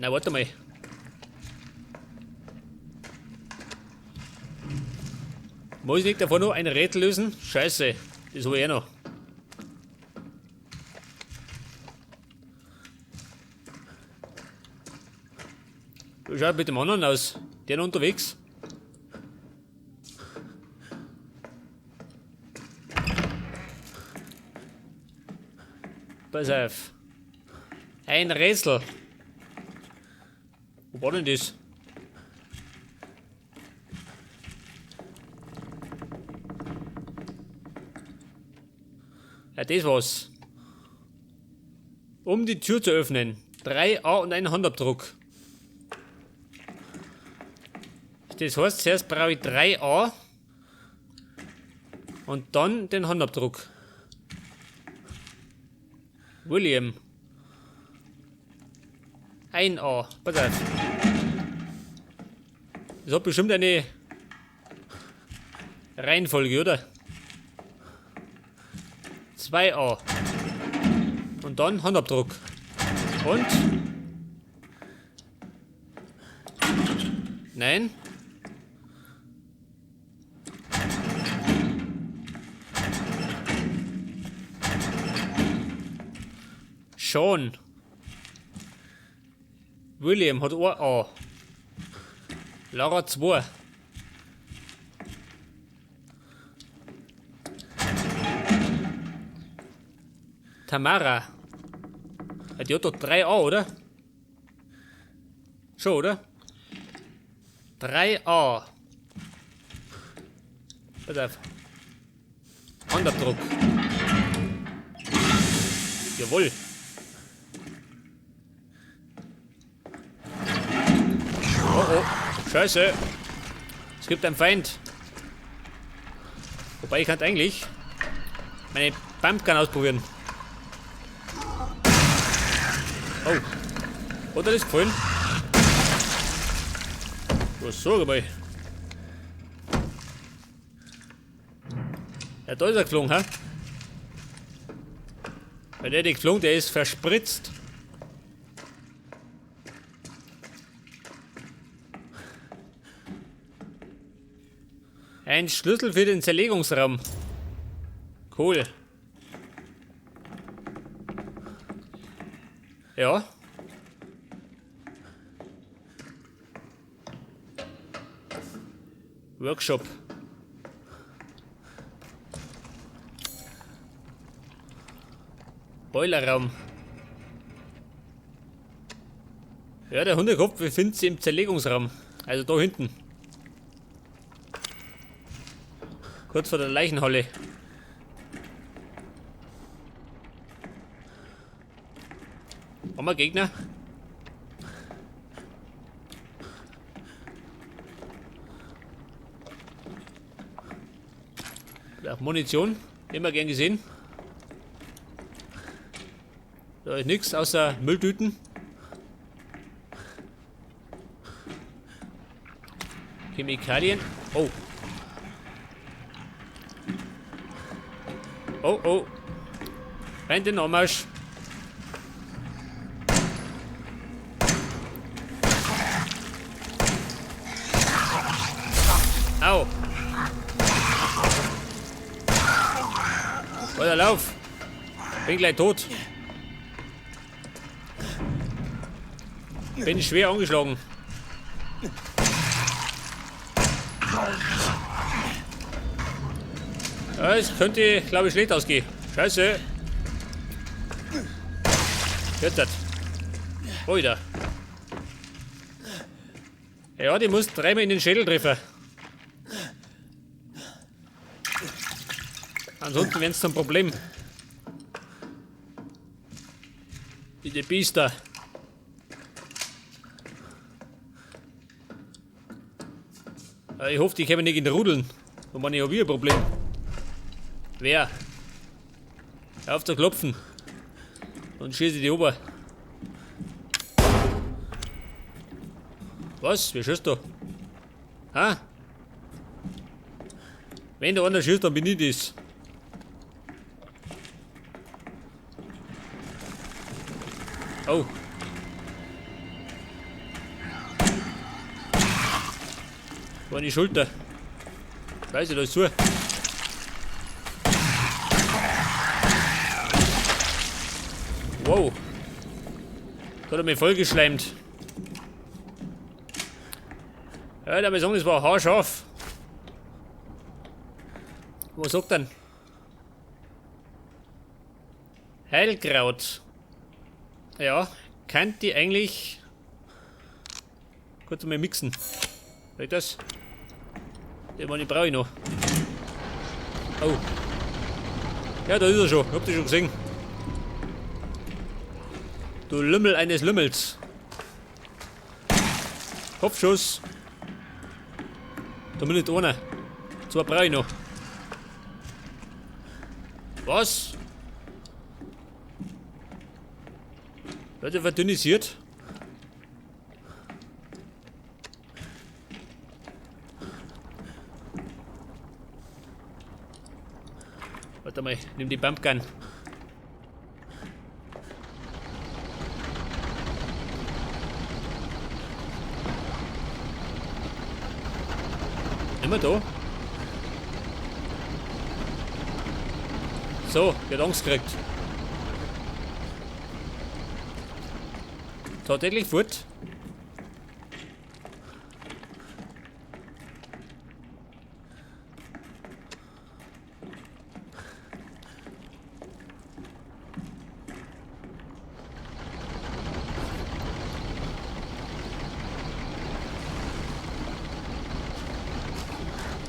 Na, warte mal. Muss ich nicht davor noch ein Rätsel lösen? Scheiße, das habe ich eh noch. Wie schaut mit dem anderen aus? Der noch unterwegs? Pass auf. Ein Rätsel. Wo war denn das? Ja, das war's. Um die Tür zu öffnen. 3A und ein Handabdruck. Das heißt, zuerst brauche ich 3A und dann den Handabdruck. William. 1A. Pass auf. Das hat bestimmt eine Reihenfolge, oder? 2A. Und dann Handabdruck. Und? Nein. Sean. William hat 1 A. Lara 2. Tamara. Ja, die hat doch 3A, oder? Schon, oder? 3A. Pass auf. Handabdruck. Jawohl. Oh oh. Scheiße. Es gibt einen Feind. Wobei ich kann eigentlich meine Pumpgun ausprobieren. Oh. Hat er das gefallen? Was sag mal. Ja, da ist er geflogen, hä? Weil der, der geflogen, der ist verspritzt. Ein Schlüssel für den Zerlegungsraum. Cool. Ja. Workshop. Boilerraum. Ja, der Hundekopf befindet sich im Zerlegungsraum. Also da hinten. Kurz vor der Leichenhalle. Haben wir Gegner? Ja, Munition, immer gern gesehen. Da ist nichts außer Mülltüten. Chemikalien. Oh. Oh, oh. Rein den Anmarsch. Au. Alter, lauf. Bin gleich tot. Bin schwer angeschlagen. Ja, es könnte, glaube ich, schlecht ausgehen. Scheiße. Jetzt hat. Alter. Ja, die muss dreimal in den Schädel treffen. Ansonsten wär's zum Problem. Diese Biester. Ich hoffe, die kommen nicht in den Rudeln. Da meine ich, hab ich ein Problem. Wer? Hör auf zu klopfen. Und schieße die ober. Was? Wer schießt da? Ha? Wenn da einer schießt, dann bin ich das. Oh. War in die Schulter. Scheiße, da ist zu. Wow. Da hat er mich vollgeschleimt. Ja, da muss ich sagen, das war haarscharf. Was sagt denn? Heilkraut. Ja, kann die eigentlich kurz mal mixen. Vielleicht das? Den meine brauche ich noch. Oh. Ja, da ist er schon. Hab dich schon gesehen. Du Lümmel eines Lümmels. Kopfschuss. Zumindest einer. Zwei brauche ich noch. Was? Wird er verdünnisiert? Warte mal, nimm die Pumpgun. Immer da. So, der hat Angst gekriegt. Tatsächlich fort.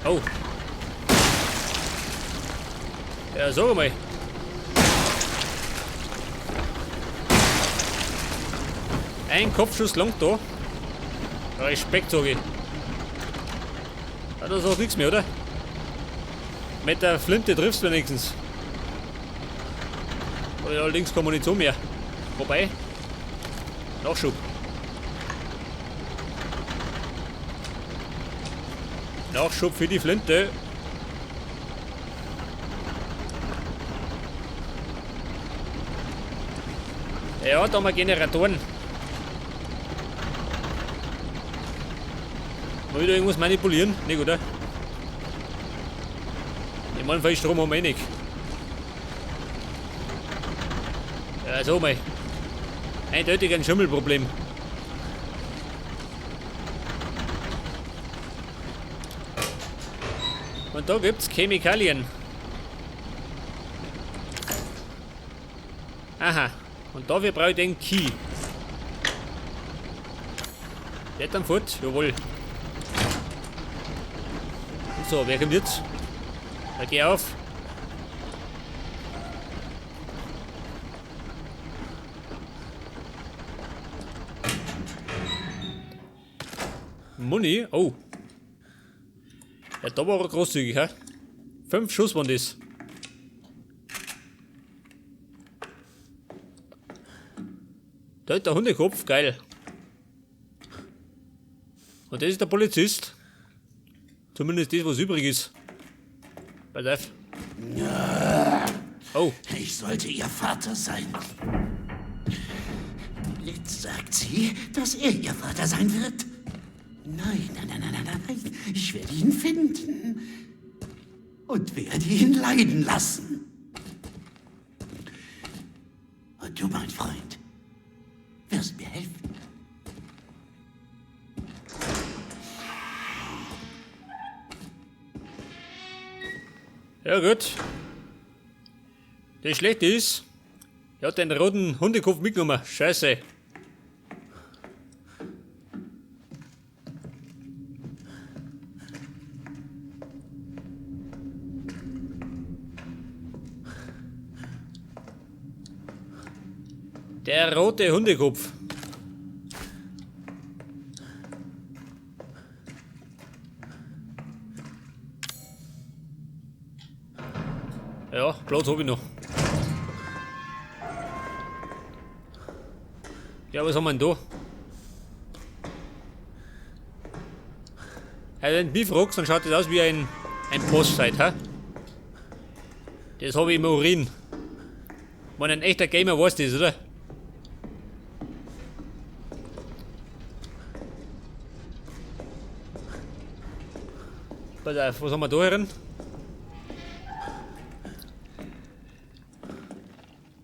Oh. Ja, sag mal. Ein Kopfschuss langt da. Respekt, sag ich. Ja, das ist auch nichts mehr, oder? Mit der Flinte triffst du wenigstens. Oder allerdings keine Munition mehr. Wobei. Nachschub. Nachschub für die Flinte. Ja, da haben wir Generatoren. Mal wieder irgendwas manipulieren? Nicht, oder? Ich meine, viel Strom haben wir eh nicht. Ja, so mal. Eindeutig ein Schimmelproblem. Und da gibt's Chemikalien. Aha. Und dafür brauche ich den Key. Der dann fort? Jawohl. So, wer kommt jetzt? Da geh auf. Muni? Oh. Ja, da war er großzügig, hä? 5 Schuss waren das. Da ist der Hundekopf, geil. Und das ist der Polizist. Zumindest das, was übrig ist. Pass auf. Oh. Ich sollte ihr Vater sein. Jetzt sagt sie, dass er ihr Vater sein wird. Nein, nein, nein, nein, nein, nein. Ich werde ihn finden. Und werde ihn leiden lassen. Und du, mein Freund, wirst mir helfen. Ja, gut. Das Schlechte ist, er hat den roten Hundekopf mitgenommen. Scheiße. Der rote Hundekopf. Ja, Platz hab ich noch. Ja, was haben wir denn da? Also, wenn du mich fragst, dann schaut das aus wie ein Boss-Fight, hä? Das hab ich im Urin. Wenn ein echter Gamer weiß das, oder? Pass auf, was haben wir da herin?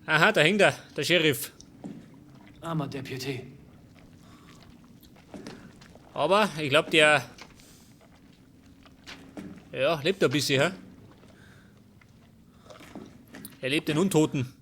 Aha, da hängt er, der Sheriff. Armer Deputy. Aber ich glaub, der... Ja, lebt ein bisschen, hä? Er lebt den Untoten.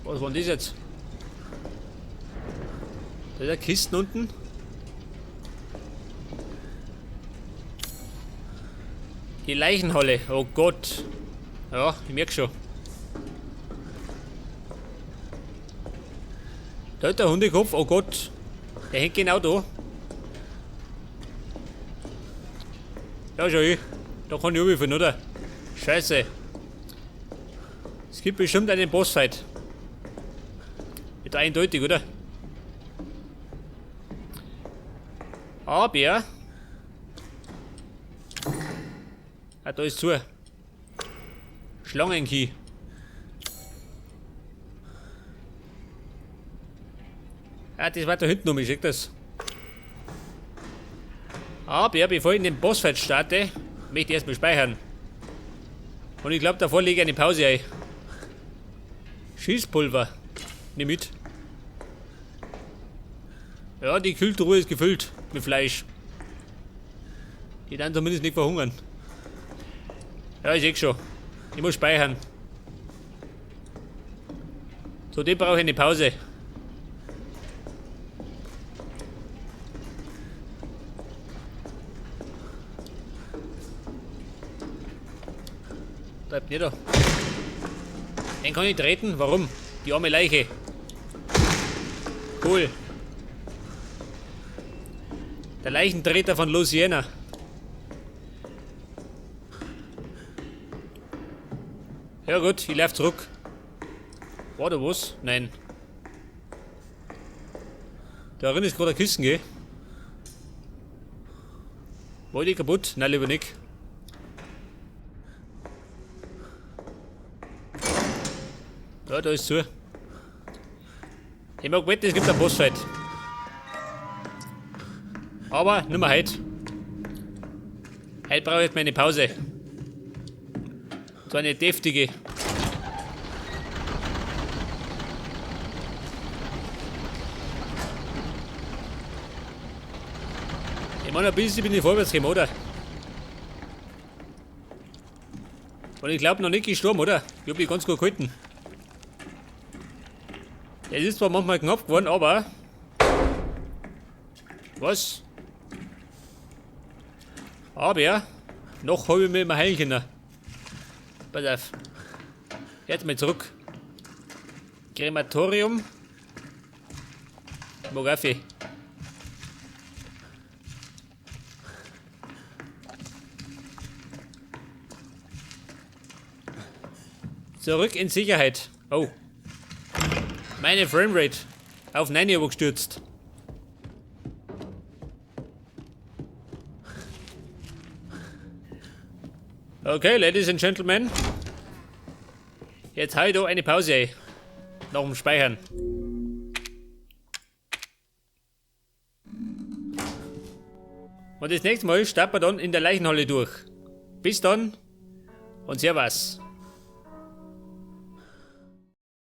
Was war denn das jetzt? Da ist eine Kiste unten. Die Leichenhalle. Oh Gott. Ja, ich merk schon. Da ist der Hundekopf. Oh Gott. Der hängt genau da. Ja, schau ich. Da kann ich runterfallen, oder? Scheiße. Es gibt bestimmt einen Bossfight. Wird eindeutig, oder? Aber. Ah, da ist zu. Schlangenkey. Ah, das war da hinten um, ich schick das. Aber bevor ich in den Bossfight starte, möchte ich erstmal speichern. Und ich glaub, davor lege ich eine Pause ein. Schießpulver. Nimm mit. Ja, die Kühltruhe ist gefüllt mit Fleisch. Die dann zumindest nicht verhungern. Ja, ich seh schon. Ich muss speichern. Zudem brauche ich eine Pause. Bleibt nicht da. Den kann ich treten. Warum? Die arme Leiche. Cool. Der Leichentreter von Louisiana. Ja gut, ich lauf zurück. War da was? Nein. Da drin ist gerade ein Kissen, gell? War die kaputt? Nein, lieber nicht. Ja, da ist zu. Ich mag wetten, es gibt einen Bossfight. Aber nicht mehr heute. Heute brauche ich jetzt meine Pause. So eine deftige. Ich meine, ein bisschen bin ich vorwärts gekommen, oder? Und ich glaub noch nicht gestorben, oder? Ich hab mich ganz gut gehalten. Es ist zwar manchmal knapp geworden, aber... Was? Aber noch hab ich mich immer heilen können. Pass auf. Jetzt mal zurück. Krematorium. Mogafi. Zurück in Sicherheit. Oh. Meine Framerate auf 9 Uhr gestürzt. Okay, Ladies and Gentlemen. Jetzt hau ich da eine Pause ein. Nach dem Speichern. Und das nächste Mal starten wir dann in der Leichenhalle durch. Bis dann und Servus.